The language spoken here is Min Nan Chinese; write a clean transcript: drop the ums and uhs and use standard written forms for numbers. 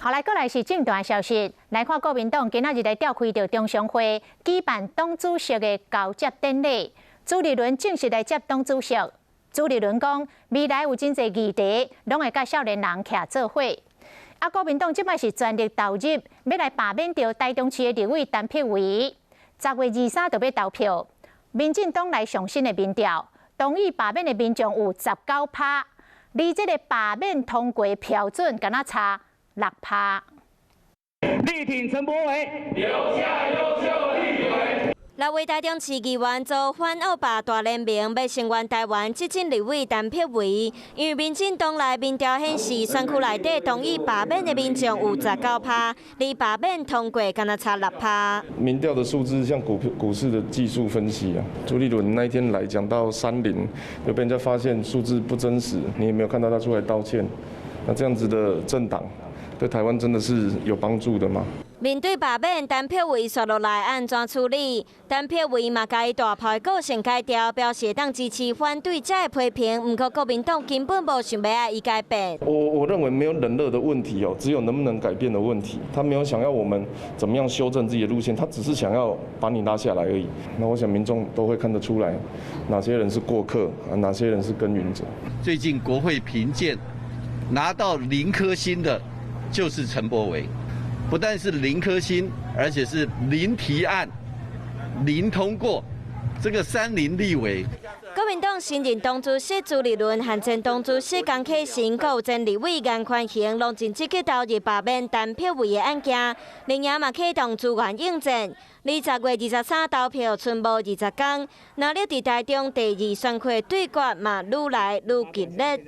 好來，過來是政壇消息，來看國民黨今仔日來召開著中常會，舉辦黨主席的交接典禮。朱立倫正式來接黨主席。朱立倫講，未來有真濟議題，攏會佮少年人徛做伙。啊，國民黨這擺是全力投入，欲來罷免著台中市的立委陳柏惟。10月23就欲投票，民進黨內上新的民調，同意罷免的民眾有19趴，離這個罷免通過標準，敢若差6趴。力挺陳柏惟，留下優秀立委。六位台中市議員組反惡霸大聯盟，欲聲援台灣執政立委陳柏惟，因為民進黨內民調顯示，選區內底同意罷免的民眾有19趴，離罷免通過敢若差6趴。民調的數字像股票股市的技術分析啊，朱立倫那一天來講到三零，就被人家發現數字不真實，你也沒有看到他出來道歉。那這樣子的政黨，對台灣真的是有幫助的嗎？面對罷免，陳柏惟紲落來按怎處理？陳柏惟嘛，共伊大炮的個性改掉，表示會當支持反對者的批評。毋過國民黨根本無想欲愛伊改變。我認為沒有冷熱的問題哦，只有能不能改變的問題。他沒有想要我們怎麼樣修正自己的路線，他只是想要把你拉下來而已。那我想民眾都會看得出來，哪些人是過客，哪些人是耕耘者。最近國會評鑑拿到零顆星的，就是陳柏惟。不但是零顆星，而且是零提案、零通過，這個三零立委。國民黨新任黨主席朱立倫和前黨主席江啟臣，閣有前立委顏寬恆，攏真積極投入罷免陳柏惟的案件，另外嘛啟動資源應戰。20月23投票，賰無20天，若咧佇台中第二選區的對決嘛，愈來愈激烈。